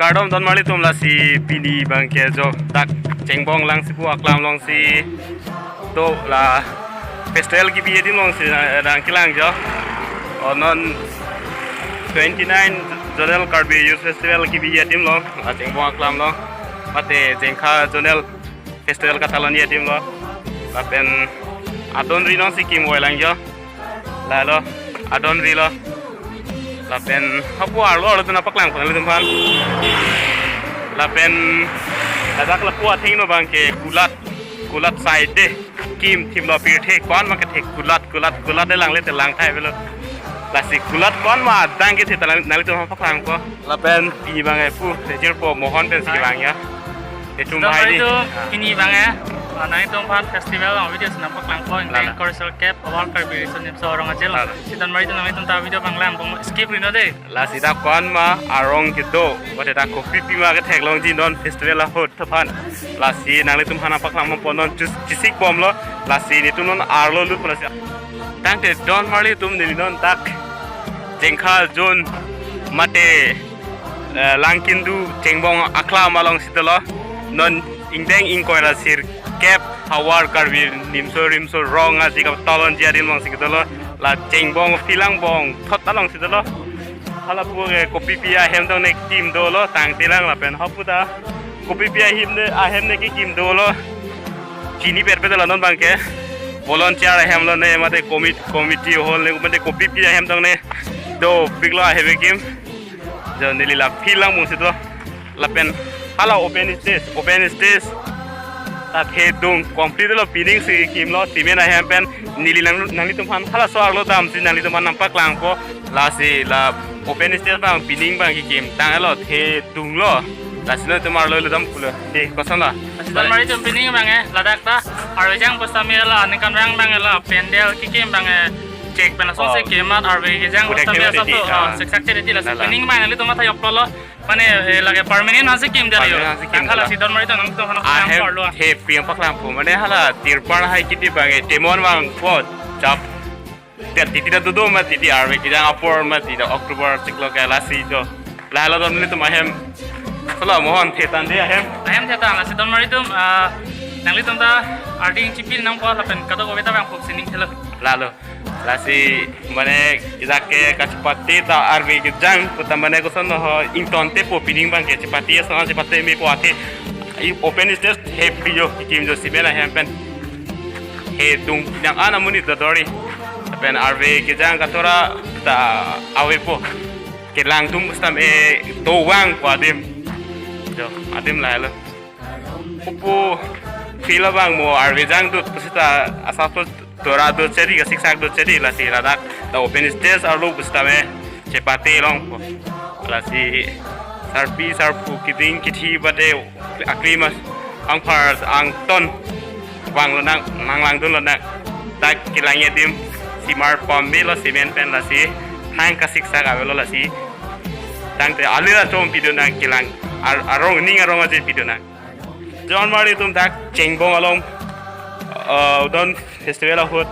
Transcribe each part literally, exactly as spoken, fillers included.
Kardom don marli atum, lasi pini abang ke jo dak Chengbong Langsipu aklam alongsi do la festival kebi adim alongsi na-, nangkelang jo. O non twenty-nine Zonal Karbi Youth Festival kebi adim along, la Chengbong aklam along, mate Jengkha Zonal Festival katalon adim lo. Lapen adon ri alongsi kim voilang jo. Lalo, adon ri lo. Lapen hapu arlo arlo tuna paklang pang atum aphan. Lapen ladak lapu athengno abang ke kulat, kulat side de. Kim thiplo pirthe ko-an abang kethe kulat, kulat, kulat de langle te lang thai avelo. Lasi kulat ko-an ma adang kethe ta nangli, nanglitum aphan paklangpo. Lapen pini abang ke pu, nejirpo Mohon pensi kevang ya. Itum Don hai marli di. Atum, pini abang ke, ah, nanglitum aphan festival along video si nangpaklangpo, ingdeng Lala. Korsel kep, Upper Karbi Riso Nimso Rong Aje lo. Lala. Si don marli atum nanglitum ta video abang lang, bong skip ri non de. Lasi dak ko-an ma arong kedo, mate dak kopi pi ma ketheklongji non festival ahut aphan. Lasi nanglitum aphan nangpaklangpo non chus-, chisik bomlo. Lasi netum non arlo lut lasi. Tangte don marli atum, neli non dak Jengkha Zone mate, eh, Langkindu Chengbong aklam alongsi dolo. Non ingdeng ingkoi ra sirkep havar Karbi Nimso Rimso Rong Aje katalonji adim alongsi dolo. La Chengbong field angbong thot alongsi dolo. Hala pu ke kopi pi ahem tong ne kim dolo tangte lang lapen hapu ta kopi pi ahem ne, ahem ne kekim dolo. Chini perpe dolo non abang ke. Volunteer ahem lo ne mate commit-, committee hall ne mate kopi pi ahem tong ne dopiklo ahem kekim. Jo neli la field angbongsi do. Lapen hala open stage, open stage ta the dung complete lo, pining si kimlo cement ahem pen. Neli nang, nanglitum aphan halaso arlo damsi nanglitum aphan nangpaklangpo. Lasi la open stage abang pining abang kekim tanglo, the dunglo. Lasi nanglitum arlo lut dam pulo. De, koson la? Lasi don marli atum, pining abang ke ladak ta arve jang pusitame la ningkan vang abang ke la pandal kekim abang ke chek pen asonsi Oh. Kemat arve kejang Udah pusitame kemat asap titi, to, ah. Ah, siksak titi lasi Lala. Pining abang nanglitum matha yok lo. Mane, eh, lake permanent ansi kim dali yo. Permanent ansi kim Tang hala dali. Si don marli atum nangtum aphan Ahem nangkor lo. The piang paklangpo. Mane hala tirpal hai kiti abang ke temon abang po chap. Te titi ta dodo ma titi arve kejang apor ma titi October chiklo ke lasi jo. Lalo don marli atum ahem. Solo Mohon the tangte ahem. Ahem the tang, lasi don marli atum, ah, nanglitum ta ardi ingchipil nangpo lapen kadokave ta abang puk sining thelo. Lalo. Lasi mane dak ke kachepate ta arve kejang puta mane koson ho ingtontepo, pining abang ke chepate asonsi chepate mepo athe. I open stage the piyo kekim jo cement ahem pen. The dung nang ana monit dodori. Pen arve kejang katora ta avepo. Kelang atum pusitame to vangpo adim. Jo, adim lahelo. Upu field abang mo arve jang dut pusita asap to tora dut chedi, kasiksak dut chedi, lasi ladak ta open stage arlo pusitame chepate longpo. Lasi sarpi sarpo keding kethe mate akli mas angphar angton vanglo nang, nanglangdunlo nang. Dak kelang adim simar pambe lo cement pen lasi thang kasiksak avelo lasi. Tangte alira chom pido nang kelang ar-, arong ning arong aje pido nang. Don marli atum dak Chengbong along, uh, don festival ahut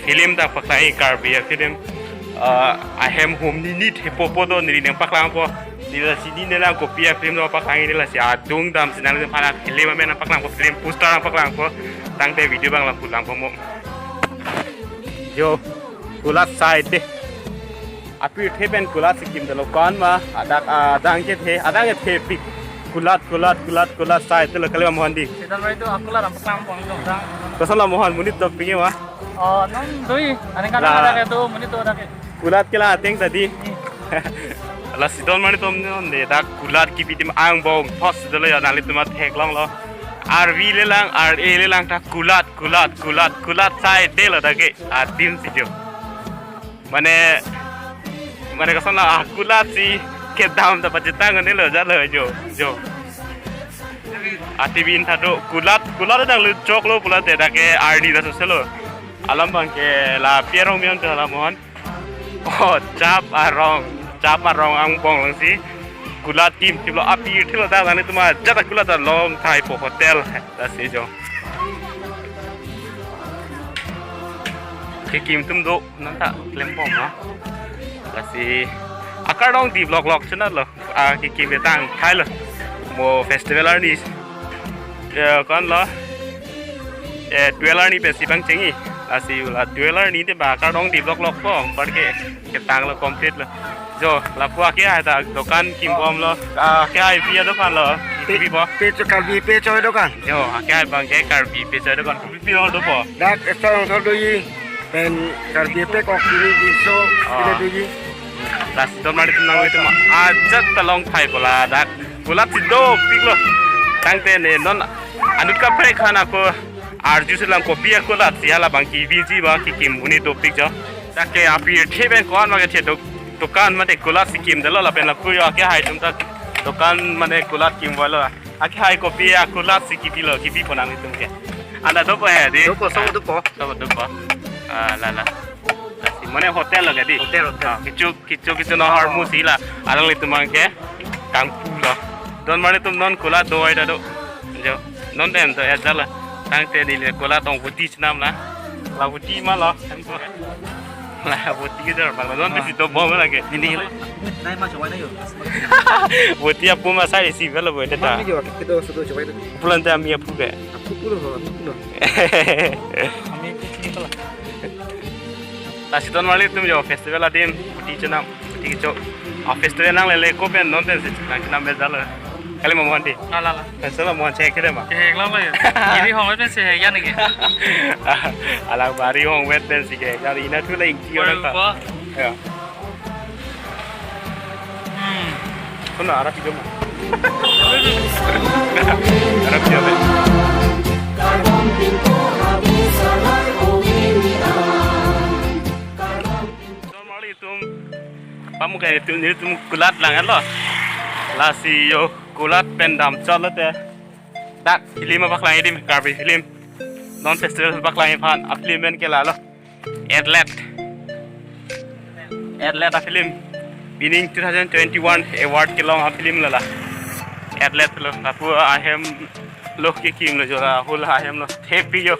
film ta paklang, Karbi a-film, uh, ahem hum ni nit hepo po do neli nangpaklangpo. Neli la chinine lang kopi a-film do paklang, neli lasi adung damsi nanglitum aphan film amen nangpaklangpo, film poster nangpaklangpo. Tangte video abang lang pulang po mo. Jo, kulat side de. Apirthe pen kulat si kim dolo, ko-an ma, adak, adang kethe, adang kethe pik. Kulat, kulat, kulat, kulat side de lo kali ma Mohon di. Si don marli atum akulat nangpaklangpo dong dang. Koson la Mohon, monit dopik ma? Oh, non dui, aningkan La. Adak ke do, monit do adak ke. Kulat kelang ateng ta di. Hmm. Lasi don marli atum non de dak kulat kebi adim angbong thotsi dolo ya, nanglitum theklonglo. Arve le lang, ar-e le lang ta kulat, kulat, kulat, kulat side de lo dak ke. Adim si jo. Mane, mane koson la, ah, kulat si kedam ta pachetang ne lo jalo jo, jo. Atibin ta do kulat, kulat dang lu choklo kulat te dak ke arni da soselo. Alam abang ke la pi arong mion ta la Mohon. Oh, chap arong, chap arong angbong alongsi kulat kim thiplo, apirthe lo dak nanglitum ajat kulat ta long thai po hotel ta si jo. Kekim atum do. Nang ta klem bom lo. Lasi akardom di vlog vlog channel lo. Ah, kekim tang thai lo. Mo festival arni, eh, ko-an lo, eh, twelve arni pensi pangchengji. Lasi la twelve arni te ba kardom di block lok po, parke ketang lo complete lo. Jo, lapu ake hai ta dokan kimbom lo. Ah, ke hai pi adokan lo. Pi, pi po. Pi cho Karbi pi cho dokan. Jo, ake hai bang ke Karbi pi cho dokan. Pi pi lo do po. Dak estang so doji. Pen Karbi pe kok diri di so. Ah. Pile doji. Lasi don mari tum nanglitum ajat ta long thai po ladak. Kulat si dopik lo. Tangte ne non anut kaprek aphan ako arjusi lang kopi akulat si hala bang kibiji bang kikim uni dopik jo. Dak ke aphi the pen ko-an ma kethe dok-, dokan mate kulat si kimdelo lapen lapu jo ake hai atum ta dokan mane kulat kimvoi lo. Ake hai kopi akulat si kipi lo, kipi po nanglitum ke. Anda dopo he di. Dopo, sob dopo. Sob dopo. Ah, la la. Lasi mane hotel lo ke di. Hotel, hotel. Ah, kecho kecho kecho no hormu si la. Alanglitum abang ke kangpu lo. Don mari tum non kulat dovai ta do. Jo. Non dem to ya jala. Tangte neli kulat tong putih chenam la. La putih ma lo. La putih ke jar bang. Non putih si dobom lake. Nini. Nai ma chawai na yo. Putih apu ma sai si velo bo ta. Mami jo, kita sudah coba itu. Pulan ta mi apu ke. Apu pulo ho, apu pulo. Kami itu sini lah. Lasi don mari tum jo festival adim putih chenam, putih kecho. Ah, festival nanglele ko pen non pen si nang chenam bel jala. Kali mo mohon di. La la la. Festival mohon chek kere ma. Chehek lang ba ya. Iri hong pen chehek ya niki. Alang bari hong wet pen si ke. Jari ina thu la ingti orang ta. Baru po. Ya. Hmm. Kuna arap hijau ma. Arap hijau ma. Don mari tum. Pamu ke tum ni tum kulat lang lo. Lasi jo kulat pen damchot lo te. Dak film paklang adim Karbi film. Non festival paklang aphan a film pen ke la lo. Athlete. Athlete a film. Pining two thousand twenty-one award kelong a film lo la. Athlete lo. Lapu ahem lo kikim lo jo la. Hul ahem lo. Happy jo.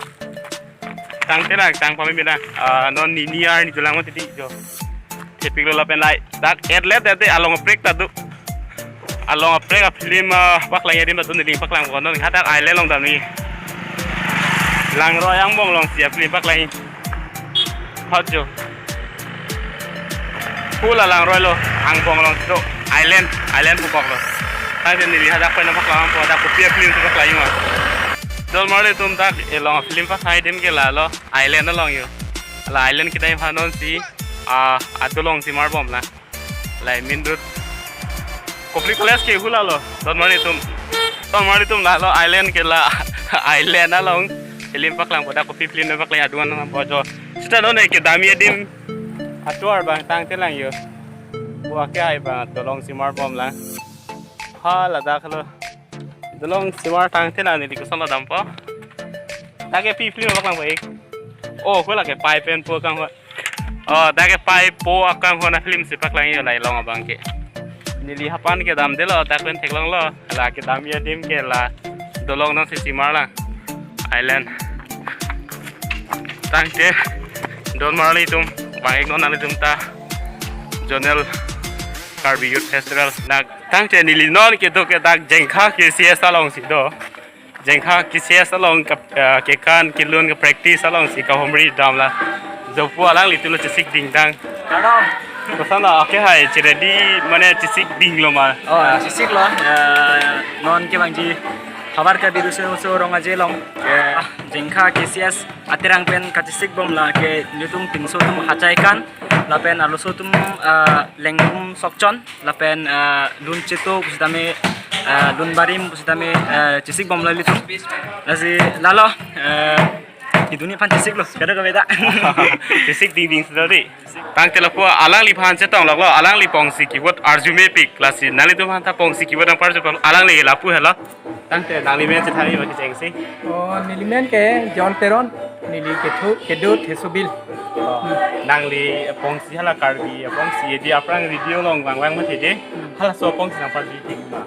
Tangte na, tang pami bina. Ah, non nini arni dolang mati di jo. Happy lo lapen lai. Dak athlete dak te along aprek ta do. Along aprek a film, ah, paklang adim ta do neli paklang ko non hadak island along damji. Langroi angbong along si a film paklang. Hot jo. Hula langroi lo, angbong along do. Island, island pu kok lo. Tangte neli hadak pen paklang po, dak kopi a film paklang ma. Don mari tum dak along film paklang adim ke la lo. Island along jo. La island kedai aphan non si, ah, adolong si marbom la. Lai main road. Kopili college ke hula lo. Don mari tum. Don mari tum la lo island ke la. Island along. Film paklang po dak kopi film paklang aduan lang po jo. Sita non ke damji adim. Atuar bang tangte lang jo. Bua ke ai bang dolong si marbom lang. Ha ladak lo. Dolong si mar tangte lang neli koson lo dampo. Dak ke pi film paklang po ik. Oh, ko lake pai pen po kang ho. Oh, dak ke pai po akang ho na film si paklang jo lai along abang ke. Neli hapan ke damdelo dak pen theklong lo. La ke damji adim ke la dolong non si si mar lang. Island. Tangte don mari tum bang ik non nanglitum ta. Zonal Karbi Youth Festival. Dak tangte neli non kedo ke dak Jengkha K C S along si do. Jengkha K C S along ke, eh, kekan kelun ke practice along si kahumri dam la. Jopu alanglitum lo chesik dingdang. Kardom. Koson lo ake hai cheredi mane chesik ding lo ma. Oh, chesik lo. Eh, non ke bangji havar ka biru se so rong aje long. Eh, Jengkha K C S atirang pen kachesik bom la ke nelitum pinso atum hachai kan lapen arloso atum, eh, lengdum sokchon. Lapen, eh, lun cheto pusitame, eh, lun barim pusitame, eh, chesik bom lo ilitum. Lasi lalo, eh, iduni aphan chesik lo, kada kaveda. Chesik dingding sudari. Tangte lapu alangliphan chetong lok lo, alangli pongsi kivot arju mepik, lasi nanglitum aphan ta pongsi kivot nangparju pon, alangli lapu helo. Tangte nangli men chethan ma kechengsi. Oh, neli men ke John Teron, neli kethu, kedo Thesobil. Oh, nangli pongsi hala Karbi pongsi di aphrang radio along vangvang mati di. Halaso pongsi nangparju tik ma.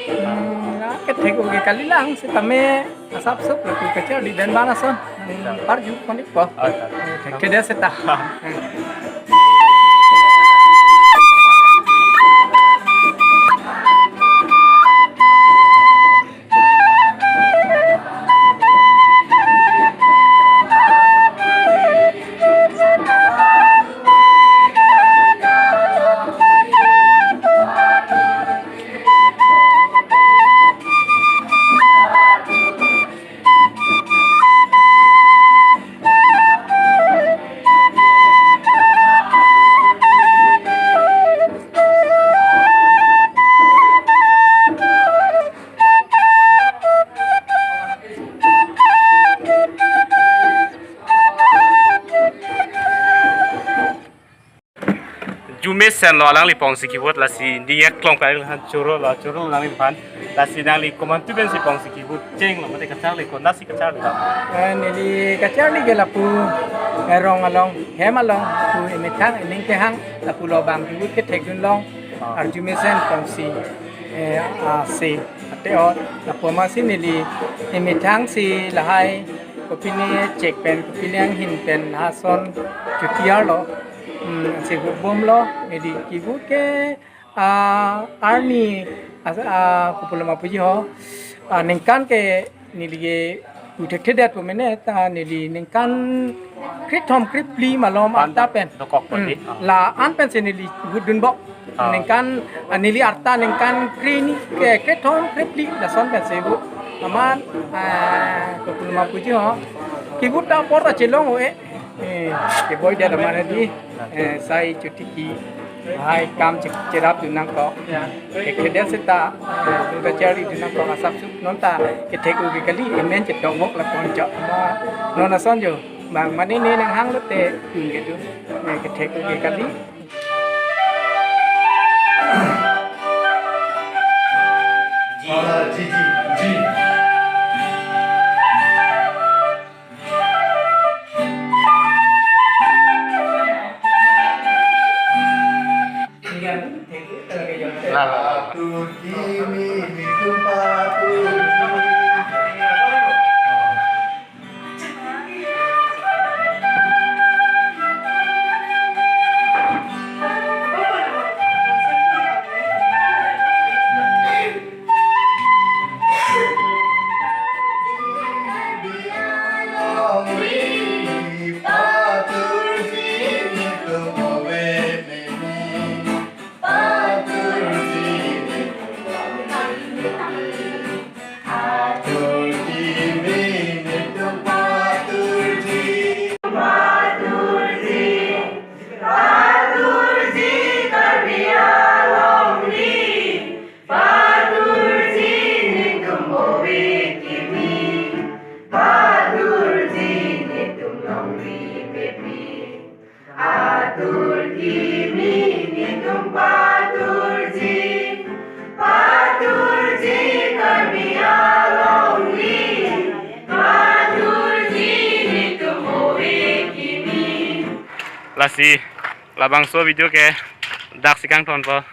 Hmm, na kethek oke kalilang sitame asap sop lapu kacharli den bana son. Parju konik po. Oh, ta. Kede seta. Hmm. Arjumesen lo alangli pongsi kivut, lasi ning eklong kali han choro lo, choro lo nangliphan. Lasi nangli komantu pensi pongsi kivut chenglo mate kacharli, konatsi kacharli lo? Eh, neli kacharli ke lapu, eh, rong along, hem along, lapu emethang, ening kehang, lapu lo bang kivut kethekdun long, ah, arjumesen pongsi, eh, ase, ate-o, lapu amatsi neli emethangsi lahai kopine chek pen, kopine anghin pen, lason chutiar lo, hmm, si hubom lo, neli kivut ke, ah, arni, as-, ah, kopuloma puji ho, ah, ningkan ke neli ke pu thekthedet pu mene ta neli ningkan krethom krephli malom arta pen. Dokok pen di. Hmm. La-an pensi neli vutdunbom. Ah. Ningkan, ah, neli arta ningkan kreni ke krethom krephli lason pensi vut. Amat, ah, kopuloma puji ho. Kivut ta apor ta chelong o e. Eh, kevoi dia damar hadi, eh, sai chotiki hai kam che-, cherapdun nangkok. Kekhede seta, eh, dun kacharlidun nangkok asapso non ta kethek-o ke kali, emen chetokvok la ponchok. Non ason jo, bang mane ne nanghang lote dun kedo, eh, kethek-o ke kali. Ji, ji, ji. La, la, la, la. Paturji, Karbi alongri, paturji netum ove kimi, paturji netum longri pepi, atur kimi netum paturji, paturji Karbi alongri, paturji netum ove kimi. Lasi labangso video ke daksi kangthonpo.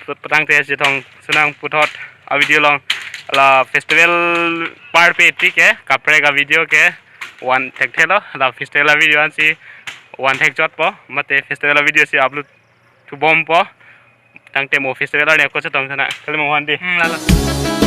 Tut petang te chetong senang puthot a video long, la festival parpe ti ke kaprek a video ke van thekthelo, la festival a video ansi van thekchotpo, mate festival a video si upload thubompo. Tangte mo festival arni ako chetong sana. Kali mo handi. Hmm, lalo.